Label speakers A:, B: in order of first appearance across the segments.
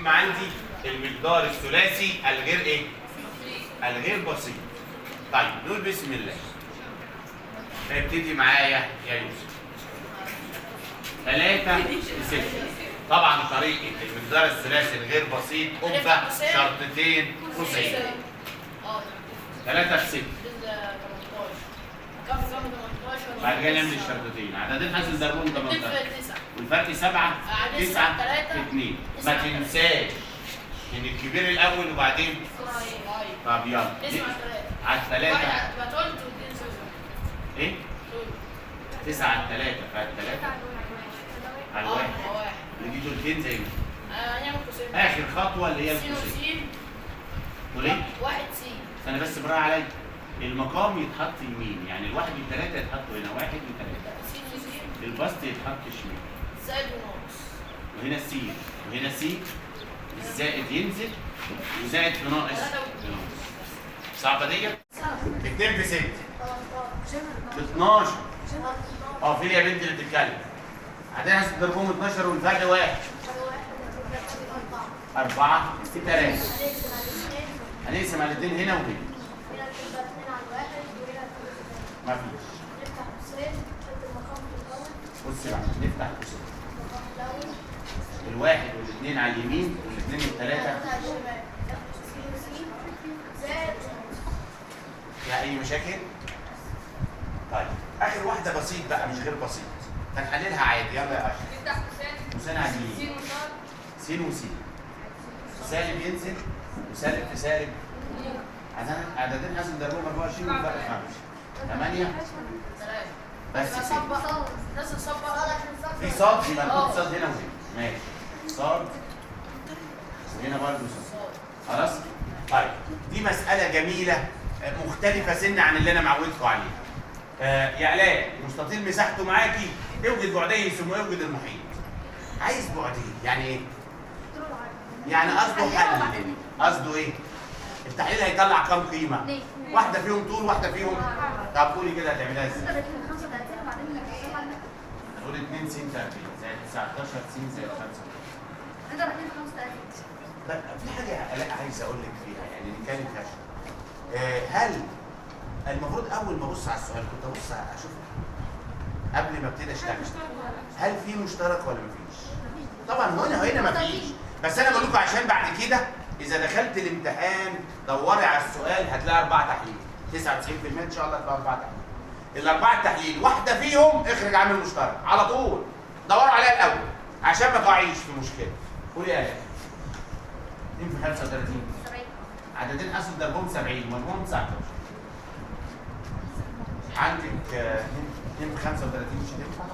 A: المهم عندي المقدار الثلاثي الغير ايه؟ الغير بسيط. طيب نقول بسم الله. ابتدي معايا يا يوسف. 3 6. طبعا طريقة المقدار الثلاثي الغير بسيط قبة شرطتين قوسين. 3 في 6. بعد كده نعمل الشرطتين، عددين حاصل ضربهم 18 والفرق 7 9 2. ما تنساش ان الكبير الاول وبعدين. طب يلا على الثلاثة. ايه؟ 9 على 3 فالثلاثة على الواحد ودي تلتين زي ما اخر خطوة اللي هي القوسين. وليه؟
B: 1 س.
A: انا بس براعي عليا المقام يتحط يمين، يعني الواحد والثلاثة يتحطوا هنا، 1 و3. البسط يتحط شمال.
B: زائد وناقص.
A: وهنا س وهنا س، الزائد ينزل وزائد في ناقص في ناقص. صعبة ديت؟ 2 في 6 12. فين يا بنتي اللي بتتكلم؟ هتحسب ضربهم 12 والفرق 1. 4 في 3. هنقسم على 2 هنا وهنا. مفيش. بص بقى نفتح قوسين. الواحد والاثنين على اليمين والاثنين والثلاثة. فيها أي مشاكل؟ طيب آخر واحدة بسيط بقى مش غير بسيط. هنحللها عادي. يلا يا أشرف.
C: نفتح قوسين.
A: قوسين على اليمين.
C: س وصاد.
A: س وس. سالب ينزل وسالب في سالب. عددين حاصل ضربهم 24 والفرق 5. 8 بس كده. في صاد يبقى نحط صاد هنا وهنا. ماشي. صاد وهنا برضه صاد. خلاص؟ طيب دي مسألة جميلة مختلفة سنة عن اللي أنا معودكم عليها. يا علاء مستطيل مساحته معاكي، اوجد بعدين ثم اوجد المحيط. عايز بعدين يعني ايه؟ يعني قصده حل. قصده ايه؟ التحليل هيطلع كام قيمة؟ واحدة فيهم طول واحدة فيهم. طب قولي كده هتعملها ازاي؟ هنقول 2 س تربيع زائد 19 س زائد 5. طب في حاجة يا آلاء عايز أقول لك فيها، يعني نتكلم فيها شوية. هل المفروض أول ما أبص على السؤال كنت أبص أشوف قبل ما ابتدي أشتغل هل في مشترك ولا مفيش؟ طبعا هنا مفيش، بس أنا بقول لكم عشان بعد كده إذا دخلت الامتحان دوري على السؤال هتلاقي 4 تحليل، 99% إن شاء الله هتلاقي 4 تحليل. الأربعة تحليل واحدة فيهم اخرج عامل مشترك على طول، دوروا عليها الأول عشان ما تقعيش في مشكلة. قولي يا آلاء. 2 في 35
D: 70.
A: عددين حاصل ضربهم 70 ومجموعهم 19. عندك 2 في 35 مش هتنفع؟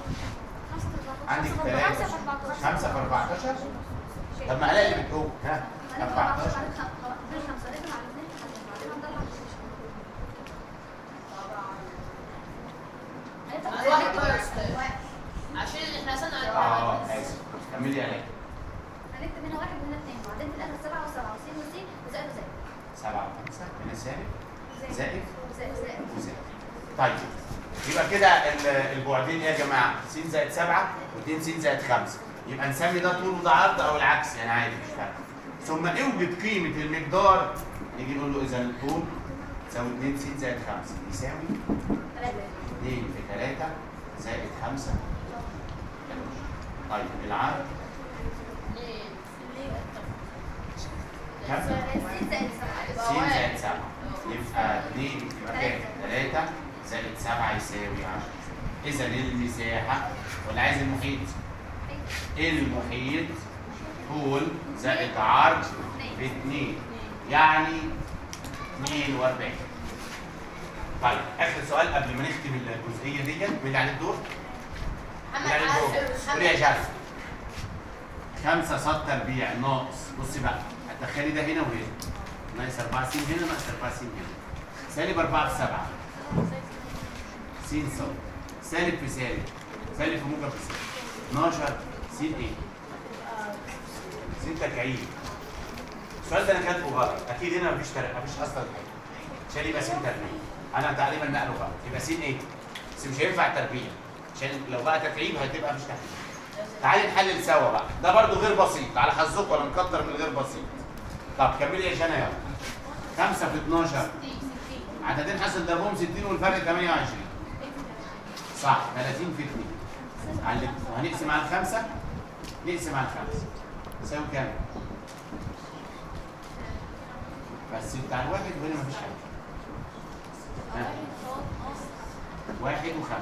A: عندك 3 5 في 14. طب ما آلاء اللي بتقول ها 14.
B: عشان احنا سنة.
A: اسف كملي يا آلاء.
D: هنكتب هنا 1 وهنا 2 وبعدين في الاخر 7 و7 وس وس وزائد وزائد.
A: 7 و5 هنا سالب زائد
D: زائد
A: وزائد. طيب يبقى كده البعدين يا جماعة س زائد 7 و2 س زائد 5، يبقى نسمي ده طول وده عرض او العكس يعني عادي مش فارقه. ثم اوجد قيمة المقدار، نيجي نقول له اذا الطول تساوي 2 س زائد 5 يساوي 2 في 3 زائد 5 11. طيب العرض كم؟ س زائد 7 يبقى 2 يبقى كام؟ 3 زائد 7 يساوي 10. إذا المساحة ولا عايز المحيط؟ المحيط طول زائد عرض في 2 يعني 42. طيب آخر سؤال قبل ما نختم الجزئية ديت، مين اللي عليه الدور؟ مين اللي عليه الدور؟ قولي يا شرف. 5 ص تربيع ناقص، بصي بقى هتدخلي ده هنا وهنا، ناقص 4 س هنا ناقص 4 س هنا، سالب 4 في 7 س ص، سالب في سالب، سالب في موجب في سالب، 12 س ايه؟ س تكعيب. السؤال ده انا كاتبه غلط، اكيد هنا مفيش تربيع، مفيش اصلا حاجة، عشان يبقى س تربيع، انا تقريبا نقله غلط، يبقى س ايه؟ بس مش هينفع تربيع، عشان لو بقى تكعيب هتبقى مش تكعيب. تعالي نحلل سوا بقى، ده برضو غير بسيط، على حظكم انا مكتر من غير بسيط. طب كملي يا جنى يلا. 5 في 12 عددين حاصل ضربهم 60 والفرق 28. صح، 30 في 2 وهنقسم على الخمسة، نقسم على الخمسة يساوي كام؟ بس بتاع الواحد وهنا مفيش حاجة. ها؟ 1 و5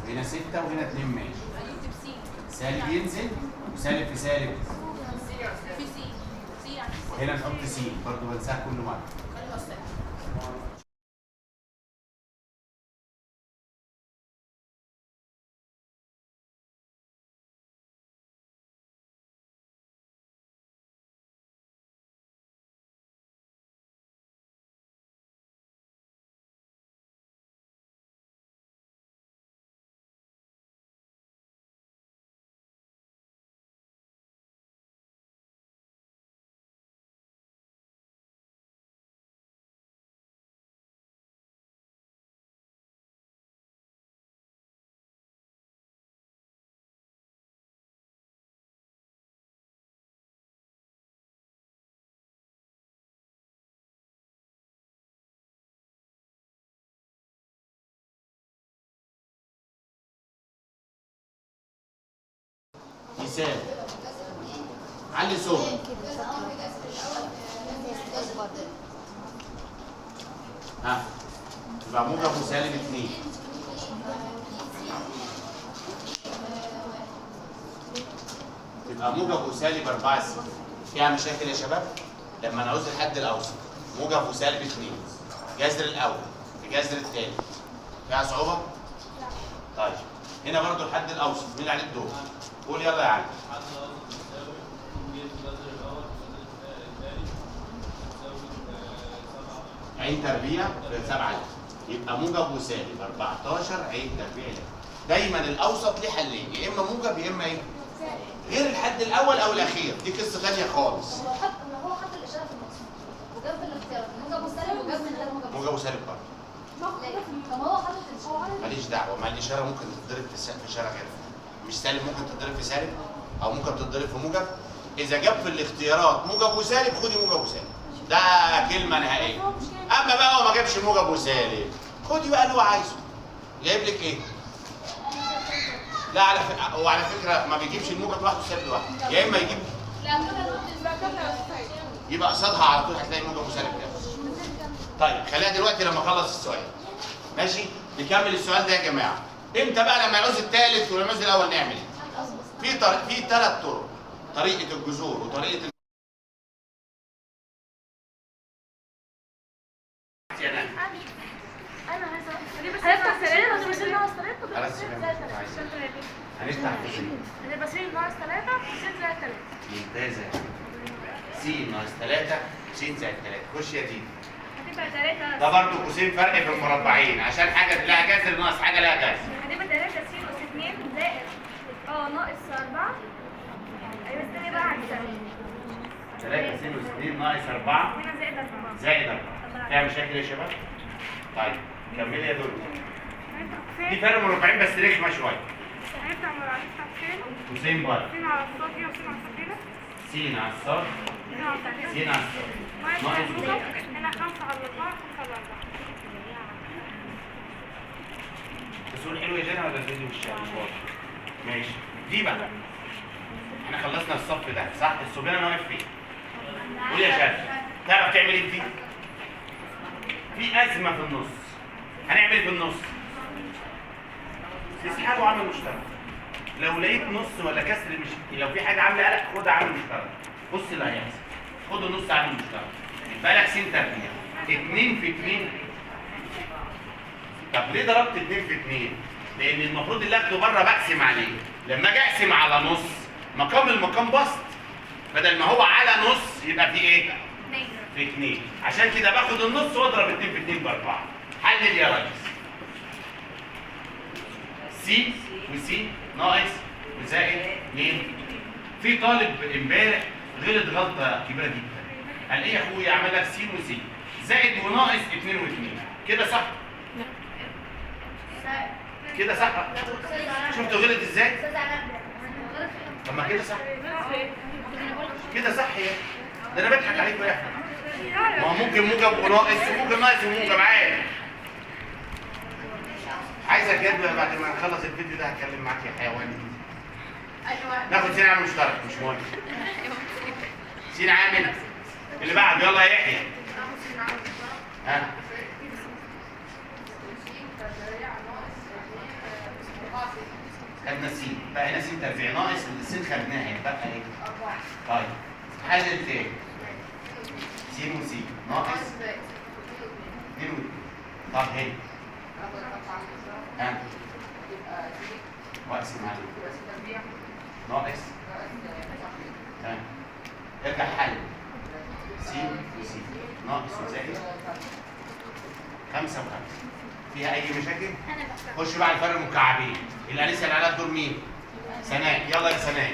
A: هنا 6 وهنا 2 ماشي. سالب ينزل وسالب في سالب وهنا نحط س برضه بنساها كل مرة. مثال علي صوتك. ها يبقى موجب وسالب 2. تبقى موجب وسالب 4 س. فيها مشاكل يا شباب؟ لما نعوز الحد الاوسط موجب وسالب 2 جذر الاول في جذر الثالث، فيها صعوبة؟ طيب هنا برضو الحد الاوسط مين اللي عليه الدور؟ قول يلا يا علي.
C: الحد الاوسط يساوي جذر الاول في جذر الثاني يساوي 7
A: عين تربيع في 7، يبقى موجب وسالب 14 عين تربيع. دايما الاوسط ليه حلين، يا اما موجب يا اما ايه؟ غير الحد الاول او الاخير، دي قصة ثانية خالص.
D: هو حط الاشارة في المقسوم وجاب الاختيارات موجب وسالب وجاب من غير موجب.
A: موجب وسالب برضه.
D: طب هو حاطط الاشارة،
A: ماليش دعوه، مع الاشارة ممكن تتضرب في اشارة غيرها. مش سالب ممكن تتضرب في سالب او ممكن تتضرب في موجب. اذا جاب في الاختيارات موجب وسالب خدي موجب وسالب، ده كلمة نهائية. اما بقى هو ما جابش موجب وسالب، خدي بقى اللي هو عايزه. جايب لك ايه؟ لا على وعلى فكرة ما بيجيبش الموجب لوحده والسالب لوحده، يا اما يجيب يبقى قصادها على طول هتلاقي موجب وسالب كده. طيب خليها دلوقتي لما اخلص السؤال. ماشي؟ نكمل السؤال ده يا جماعة. امتى بقى لما يعوز الثالث ولما يعوز الاول نعمل ايه؟ في 3 طرق، طريقه الجذور وطريقه هنفتح قوسين.
E: هنبقى س ناقص 3 س زائد 3.
A: ممتازة يا حبيبي. س ناقص 3 س زائد 3. خش يا ديدي.
E: هتبقى 3.
A: ده برضه قوسين فرق في المربعين عشان حاجة لها جذر ناقص حاجة لها جذر.
E: هتبقى 3 س أس 2 زائد ناقص 4. ايوه استني بقى على
A: 3 س أس 2 ناقص 4
E: هنا زائد 4
A: زائد 4. فيها مشاكل يا شباب؟ طيب كملي يا دنيا. دي فرق مربعين بس رخمة شوية.
E: هنفتح قوسين.
A: قوسين بره.
E: س على الصاد هنا وس على الصاد هنا.
A: س على الصاد س على الصاد
E: ناقص هنا 5 على 4 5 على 4.
A: السؤال حلو يا جنى ولا الفيديو مش واضح؟ ماشي. دي بقى احنا خلصنا الصف ده صح؟ الصبيان انا واقف فين؟ قول يا شباب تعرف تعمل ايه دي؟ في ازمة في النص. هنعمل ايه في النص؟ تسحبه عامل مشترك. لو لقيت نص ولا كسر مش لو في حاجة عامله قلق خد عامل مشترك. بص اللي هيحصل، خد النص عامل مشترك، يبقى لك س تربيع 2 في 2. طب ليه ضربت 2 في 2؟ لان المفروض اللي اخده بره بقسم عليه، لما اجي اقسم على نص مقام المقام بسط، بدل ما هو على نص يبقى في ايه؟ في 2، عشان كده باخد النص واضرب 2 في 2 ب4. حلل يا ريس. س وس ناقص وزائد 2. في طالب امبارح غلط غلطه كبيرة جدا، قال ايه يا اخويا عمل لك س وس زائد وناقص 2 و2 كده صح؟
E: لا.
A: كده صح. شفتوا غلط ازاي؟ طب ما كده صح. كده صح يا ده انا بضحك عليكم يا احمد. ما هو ممكن موجب وناقص وممكن ناقص وموجب عادي. عايزك جدول بعد ما نخلص الفيديو ده هتكلم معاك يا حيوان. ناخد سين عامل مشترك مش مهم. سين عامل اللي بعده يلا يا يحيى. ها خدنا سين، بقى هنا سين تربيع ناقص السين خدناها يبقى ايه؟ طيب حل تاني سين وسين ناقص 2 و2. طب هنا ها واقسم عليه ناقص تمام. ارجع حل سين وسين ناقص وزائد 5 و5. فيها اي مشاكل؟ خش بقى على الفرق المكعبين. الانسة اللي عليها الدور مين؟ سناء. يلا يا سناء.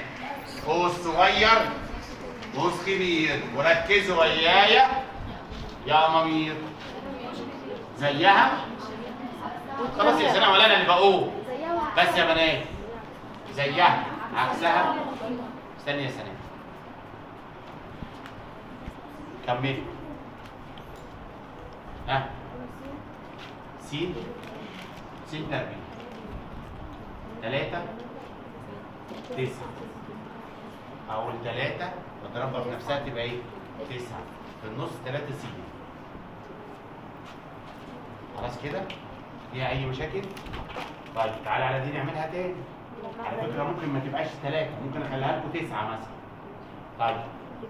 A: قوس صغير قوس كبير وركزوا ويايا يا مامير. زيها خلاص يا سناء ولا انا اللي بقول؟ بس يا بنات زيها عكسها. استني يا سناء كملي. ها س س تربيع 3 9. أقول 3 واضربها في نفسها تبقى إيه؟ 9 في النص 3 س. خلاص كده؟ فيها أي مشاكل؟ طيب تعالى على دي نعملها تاني. على فكرة ممكن ما تبقاش 3، ممكن أخليها لكم 9 مثلا. طيب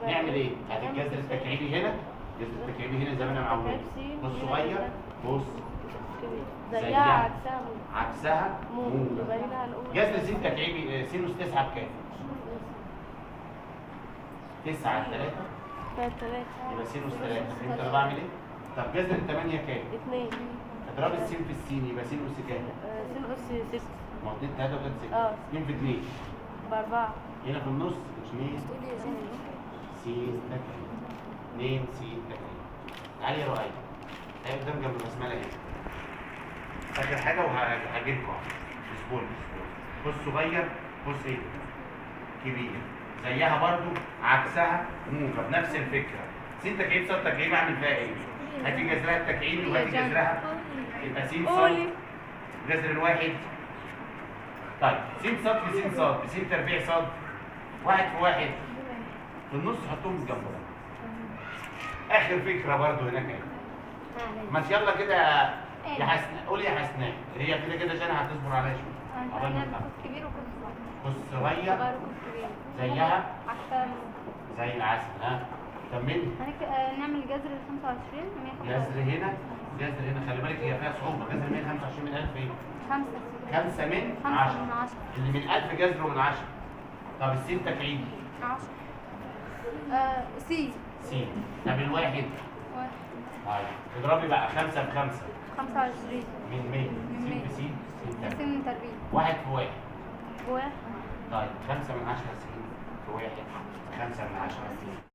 A: نعمل إيه؟ هات الجذر التكعيبي هنا، الجذر التكعيبي هنا زي ما أنا معود. بص صغير بص
E: زيها
A: عكسها موجب. جذر س تكعيبي س أس 9 بكام؟ 9 3
E: 3
A: يبقى س أس 3. فهمت انا بعمل ايه؟ طب جذر 8 كام؟
E: 2.
A: اضرب الس في السين يبقى س أس كام؟
E: س أس 6.
A: ما هو 2 3 و3 6. 2 في 2
E: ب4.
A: هنا في النص 2 س تكعيب 2 س تكعيب. تعالي يا رؤية. تعالي قدام جنب البسملة هنا. اخر حاجة وهجيلكوا اسبوع اسبوع. قوس صغير قوس ايه؟ كبير. زيها برضو عكسها موجب نفس الفكرة. س تكعيب ص تكعيب اعمل فيها ايه؟ هاتي جذرها التكعيبي وهاتي جذرها يبقى س ص جذر الواحد. طيب س ص في س ص في س تربيع ص 1 في 1 في النص حطهم جنب بعض. اخر فكرة برضو هناك اهي. ما يلا كده يا حسناء، قولي يا حسناء هي كده كده عشان هتصبر عليا شوية. عقبال ما
D: قوس كبير وقوس صغير.
A: قوس صغير
D: وقوس كبير
A: زيها
D: عكسها
A: زي العسل. ها كملي.
D: نعمل جذر 25
A: جذر هنا جذر هنا. خلي بالك هي فيها صعوبة. جذر 125 من 1000 ايه؟
D: 5
A: 5 من 10. اللي من 1000 جذره من 10. طب السين تكعيبي
D: 10 سي
A: سي. طب الواحد
D: 1.
A: طيب اضربي بقى 5 ب 5
D: 25
A: من 100. س في س
D: س تربيع
A: 1 في 1
D: 1.
A: طيب 5 من 10 س في 1 5 من 10 س.